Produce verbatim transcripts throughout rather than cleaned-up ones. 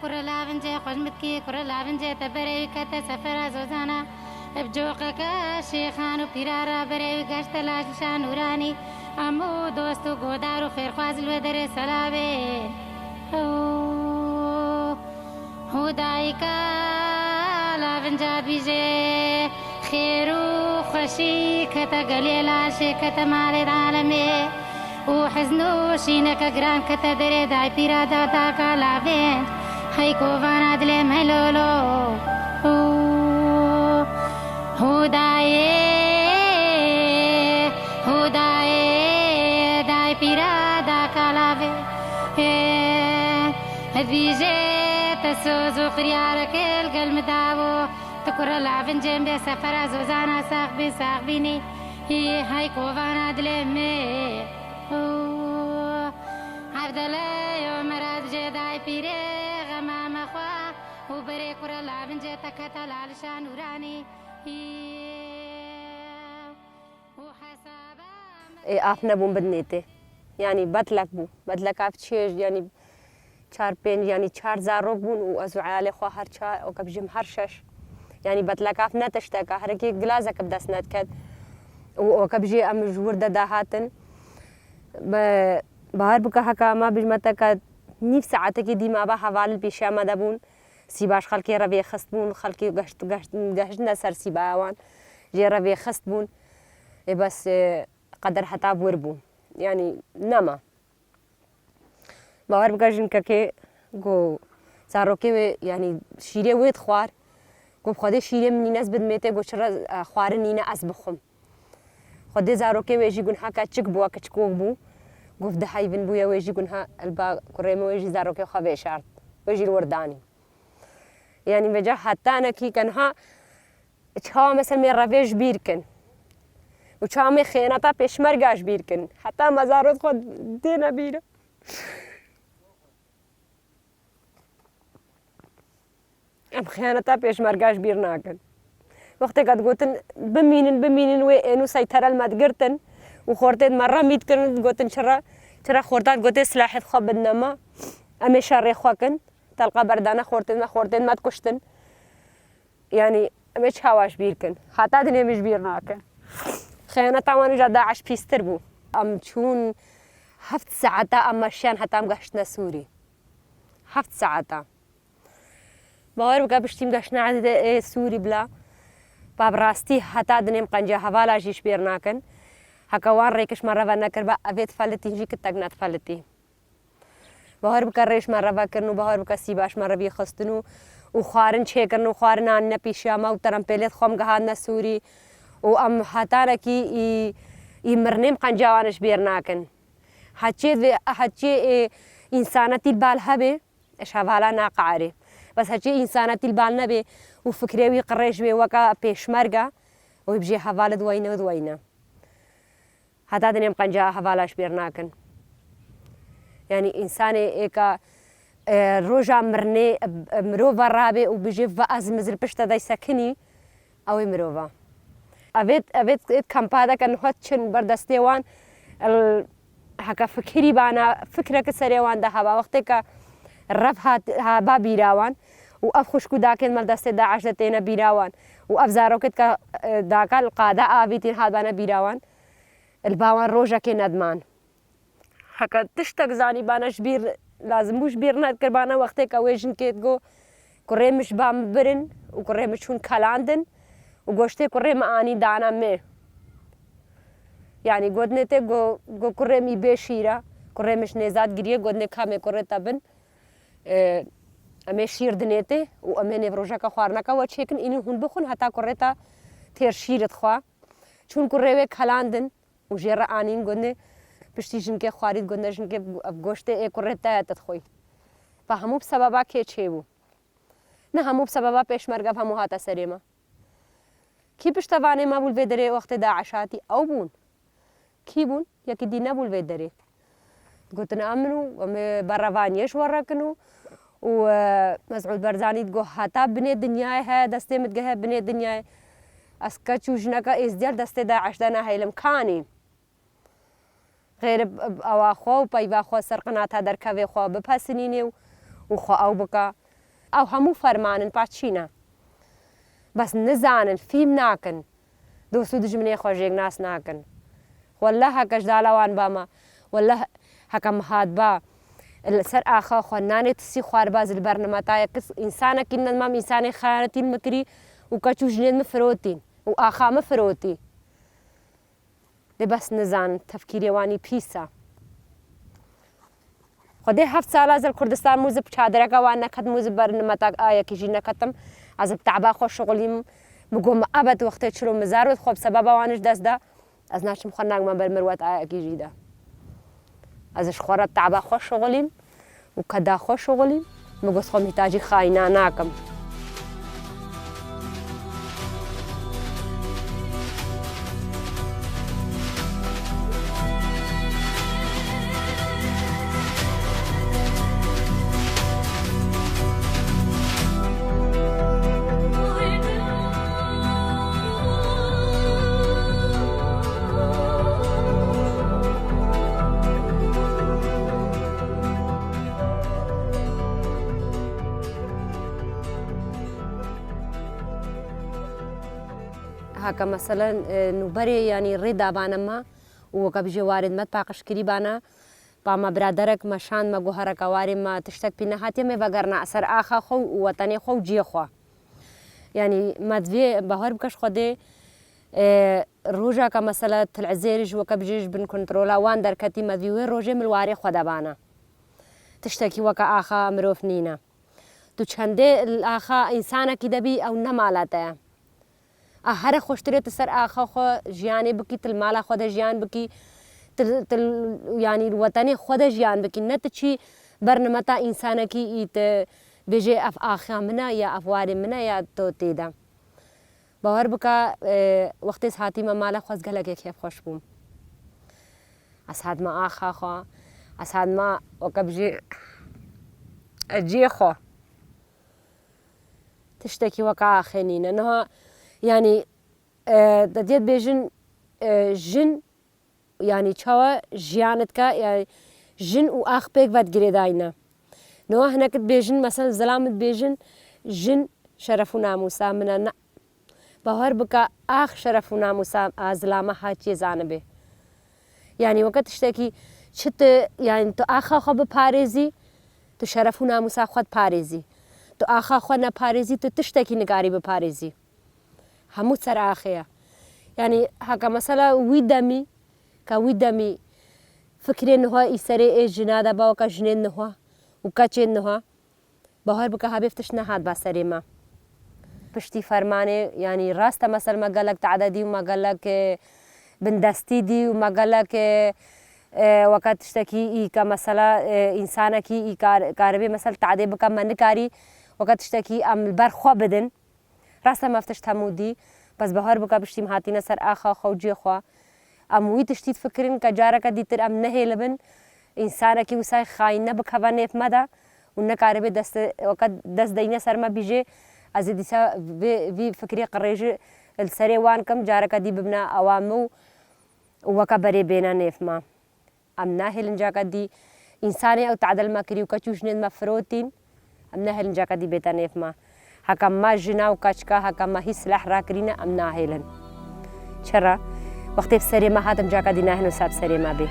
Kure lavincê xweş mitkî, kure lavincê te berê wî kete sefera zozana. Bi coqeke şêxan û pîra re berê wî geşte lajişa nûranî. Hemû dost û godar û xêrxwaz li wê derê selavê. Hû dayika lavinca dibîje, xêr û xweşî kete gelê laşê kete malê alemê. û hizn û şîneke giran kete derê daypîra dadaka lavên. Hey kovana dilê me lolo. Û hûdayê, hûdayê daypîra daka lavê. Ê, dibîje te soz û xiryareke li gel min dabo. Tu kure lavincên bê sefera zozana sax bî, sax bînî. Hî hey kovana dilê me. Evdeleyo merad jê day pîrê xema mexwe û berê kure lavincê te kete lalişa nûranî. Û hesaba me Ê, af nebûn bidinê tê. Yanî betlek bû. Betlek av çêj, yanî çar pênc, yanî çar zarok bûn û ez û eyalê xwe her çar, o ke bijîm her şeş. Yanî betlek av ne tişteka, herekê gilazek bi dest nediket. Û o ke bijî em ji wir de dahatin. Be, bahar bike heka ma bijme te ke nîv saetekî dîma ba heval li pêşiya me de bûn. Sîbaş xelkê re vêxist bûn, xelkê geşt-, geşt-, geştine ser sîbaya wan. Jê re vêxist bûn. Ê bes, ê, qeder heta vir bû. Yanî nema. Bawer bike jinkekê ku zarokê wê, yanî şîrê wê dixwar. Ku bi Xwedê şîrê min nîne ez bidimê tê, ku çira, e, xwarin nîne ez bixwim. Xwedê zarokê wê jî gunha keçik bû, keçikok bû. Ku diheyvin bûye wê jî gunha elba kurê min wê jî zarokê xwe vêşart. Wê jî li wir danî. Yanî vêca hetanekî ke niha çawa mesela me revê ji bîr kin. Û çawa me xêneta pêşmerga ji bîr kin. Heta mezarot xwe dêne bîr. Em xêneta pêşmerga ji bîr nakin. Wextê ke digotin bimînin, bimînin wê ênû seytere li me digirtin û xortê me remî dikirin, digotin çira, çira xorta digotê silahê xwe bidine me. Em ê şerê xwe kin. Telqa berdane xortên me, xortên me dikuştin. Yanî em ê çawa ji bîr kin? Heta dinê min ji bîr nakin. Xeyaneta wan û ja DAIŞ pîstir bû. Em çûn heft saeta em meşiyan heta em geştine Sûrî. Heft saeta. Bawer bike piştî em geştine erdê ê Sûrî bila. Ba bi rastî heta dinê em qenca hevala jî ji bîr nakin. Heke wan rêkiş me reve nekiriba, evê difelitîn jî kitek nedifelitî. Bahar bike rêş me reve kirin û bahar bike sîbaş me revî xistin û, û xwarin çêkirin û xwarin anîne pîşiya me û terempêlêt xwe em gihandine Sûrî û em hetanekî î, î mirinê em qenca wan ji bîr nakin. Heçê vê, heçê ê însanetî li bal hebe, ji hevala naqeherê. Bes heçê însanetî li bal nebe û fikrê wî qirêj wê weke pêşmerge, wê bijê heval id weyne, id weyne. Heta dinê em qenca hevala ji bîr nakin. Yanî însanê êka, e, roja mirinê, e, mirov ve rabe û bijê ve ez mizil pişte dey sekinî, ew ê mirov e. Evêt, evêt, êt kampa de ke niha çin ber destê wan, el, heke fikirî bana, fikreke serê wan de heba. Wextê ke rev hat, heba bîra wan û ev xwişk û dakên me li destê DAIŞ de têne bîra wan û ev zarokêt ke, e, daka li qada avîtîn hat bane bîra wan. Li ba wan rojekê nediman. Heke tiştek zanîbane ji bîr, lazim bû ji bîr nedikirbane, wextê ke wê jinkê digo, kurê min ji ba min birin û kurê min çûn kelandin û goştê kurê min anî dana me. Yanî gotinê tê go, go kurê min bê şîra, kurê min ji nêzat giriye, gotinê kamê kurê te bin, e, em ê şîr dinê tê û em ê nêvrojeka xwarineka we çêkin, înî hûn bixwin heta kurê te têr şîr dixwe. Çûn kurê wê kelandin. Û jê re anîn gundê, piştî jinkê xwarî gundê, jinkê ev goştê ê kurê te ye, te dixwî. Ve hemû bi sebeba kê çêbû? Ne hemû bi sebeba pêşmerge, ev hemû hate serê me. Kî piştevanê me bû li vê derê wextê DAIŞ hatî? Ew bûn. Kî bûn? Yekî dî nebû li vê derê. Digotin, em min û em ê berevaniyê ji we re kin û, û, e, Mesûd Barzanî digot, heta binê dinyayê he, destê min digehe binê dinyayê. Ez keç û jineka êzdiya li destê DAIŞ de nehêlim. Kanî. Xêr bi, bi awa xwe û peyva xwe ser qinata derkevê xwe bipesinînê û, û xwe ew bike. Ew hemû ferman in, paş çî ne. Bes nizanin, fîhm nakin. Dost û dijminê xwe jêk nas nakin. Welle heke ji dala wan bama, welle heke min hatba li ser axa xwe nanê tisî xwarba, ez li ber nimeta ye, kis, însanekî nemam, însanê xeyanetî min kirî û keç û jinên min firotîn û axa min firotî. Lê bes nizanin, tefkîrê wanî pîs e. Xwedê heft sala ez li Kurdistan mû zib çadireke wan neketim, mû zib ber nimeta ayekî jî neketim. Ez bi teba xwe şixulîm. Min got, min ebed wextê çilo min zarot xwe bi sebeba wan ji dest da. Ez naçim xwe nagme ber mirwet ayekî jî de. Ez ji xwe re bi teba xwe şixulîm û keda xwe şixulîm. Min got, xwe mîhtacî xayîna nakim. Heke meselen, e, nûberê, yanî rê dabane me û weke bijê warê me paqij kirî bane. Ba me biraderek me şand, me got hereke warê me tiştek pî nehatiye, me vegerna ser axa xwe û wetenê xwe û ciyê xwe. Yanî me divê bawer bike ji Xwedê, e, rojaka mesela Til Ezêrê ji weke bijê ji bin kontrola wan derketî, me divê wê rojê min li warê xwe de bane. Tiştekî weke axa mirov nîne. Tu çendê li axa însanekî de bî, ew ne mala te ye. A here xweştirê tu ser axa xwe jiyanê bikî, tu li mala xwe de jiyan bikî, tu, tu, yanî li wetenê xwe de jiyan bikî. Ne tu çî ber nimeta însanekî î tu bêjê ev axa min e ya ev warê min e ya to tê de. Bawer bike, e, wextê ez hatîme mala xwe ez gelekê kêfxweş bûm. Ez hatime axa xwe, ez hatime weke bijê ciyê xwe. Tiştekî weke axê nîne. Niha, yanî, e, te diyê dibêjin, e, jin, yanî çawa jiyan dike, yanî jin û ax pêk ve digirêdayne. Niha hinek dibêjin, mesela zilam dibêjin, jin şeref û namûsa min e. Na, bawer bike, ax şeref û namûsa a zilama hatiye zanibê. Yanî weke tiştekî çi tu, yanî tu axa xwe biparêzî, tu şeref û namûsa xwe diparêzî. Tu axa xwe neparêzî, tu tiştekî nikarî biparêzî. Hemû ser axê ye. Yanî heke mesela wî demî, ka wî demî fikrê niha î serê ê jina de ba weke jinên niha û keçên niha. Bahar bike hebê ev tişt nehat ba serê me. Piştî fermanê, yanî rast e, mesela me gelek tade dî û me gelek, e, bindestî dî û me gelek, e, e, weke tiştekî î ke mesela, e, însanekî î kar-, karibê mesela tadê bike me nikarî weke tiştekî em li ber xwe bidin. Rast e, me ev tişt hemû dî, bes bahar bike piştî em hatîne ser axa xwe û cihê xwe. Em wî tiştî difikirin ke careke dîtir em nehêlibin, însanekî wisayî xayîn nebikeve nêv me de û nekaribe dest, weke dest deyne ser me bîjê, ez ê dîsa vê, vî fikrê qirêjî li serê wan kim, careke dî bibine awa min û, û weke berê bêne nêv me. Em nahêlin caka dî însanê ew tadil me kirî û keç û jinên me firotîn, em nahêlin caka dî bête nêv me. Heke me jina û keçika, heke me hî silah rakirîne, em nahêlin. Çira? Wextê bi serê me hatin, caka dî nahêlin wisa bi serê me bê.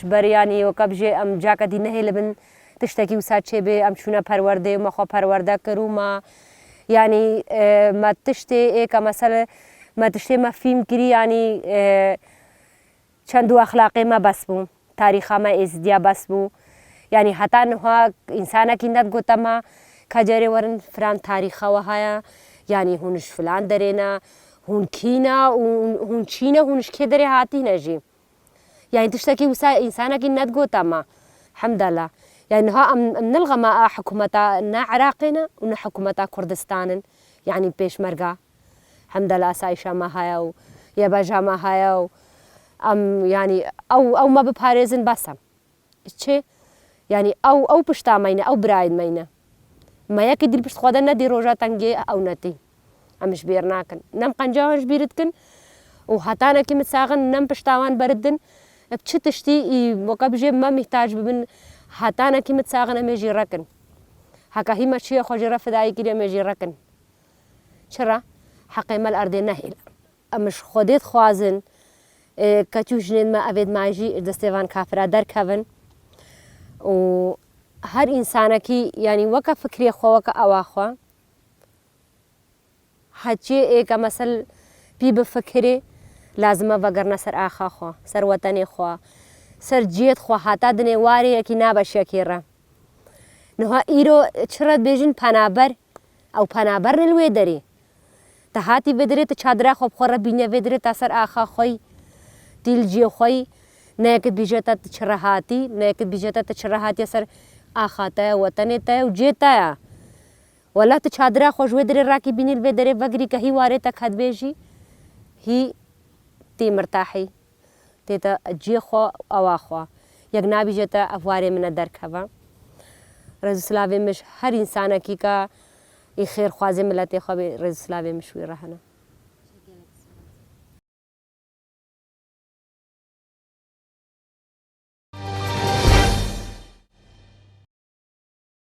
Ji ber, yanî, weke bijê em caka dî nehêlibin tiştekî wisa çêbê, em çûne perwerdeyê û me xwe perwerde kir û me, yanî, e, me tiştê ê ke mesele, me tiştê me fîm kirî, yanî, e, çend û exlaqê me bes bû, tarîxa me êzidiya bes bû. Yanî heta niha însanekî nedigote me Ka carê werin filan tarîxa we haya, yanî hûn ji filan derê ne, hûn kî ne û hûn çî ne, hûn ji kê derê hatîne jî. Yanî tiştekî wisa însanekî nedigota me. Hemdela. Yanî niha em, em nilxema a hikûmeta ne Iraqê ne û ne hikûmeta Kurdistan in. Yanî pêşmerga. Hemdela asayîşa me haya û yebeja me haya û em, yanî ew, ew me biparêzin bes e. Çi? Yanî ew, ew pişta me ne, ew birayên me ne. Me yekî dî li pişt xwe de nedî roja tengê ew netî. Em ji bîr nakin. Nem qenca wan ji bîr dikin û hetanekî min saxin nem pişta wan beridin. Bi çi tiştî î weke bijê me mîhtac bibin, hetanekî min saxin em ê jî rekin. Heke hî me çiyê xwe jê re fidayî kiriye em ê jî rekin. Çira? Heqê me li erdê nehêle. Em ji Xwedê dixwazin, e, keçû jinên me evêd me jî ji destê van kafira derkevin û her însanekî, yanî weke fikrê xwe, weke awa xwe, heçiyê ê ke mesel pî bifikirê, lazim e vegerine ser axa xwe, ser wetenê xwe, ser ciyêt xwe, heta dinê warê yekî nabe şekê re. Niha îro çi re dibêjin penaber? Ew penaber ne li wê derê. Te hatî vê derê, tu çadira xwe bi xwe re bîne vê derê, ta ser axa xwe yî, tî li ciyê xwe yî. Ne yekî dibêje te tu çi re hatî, ne yekî dibêje te tu çi re hatiye ser axa te ye, wetenê te ye û ciyê te ye. Wela tu çadira xwe ji wê derê rakî bînî, li vê derê vegirî ke hî warê te kedibê jî, hî tê mirtahî. Tê te ciyê xwe û awa xwe. Yek nabîje te ev warê min e derkeve. Rêz û silavê min ji her însanekî ke î xêrxwazê miletê xwe bê, rêz û silavê min ji wî re hene.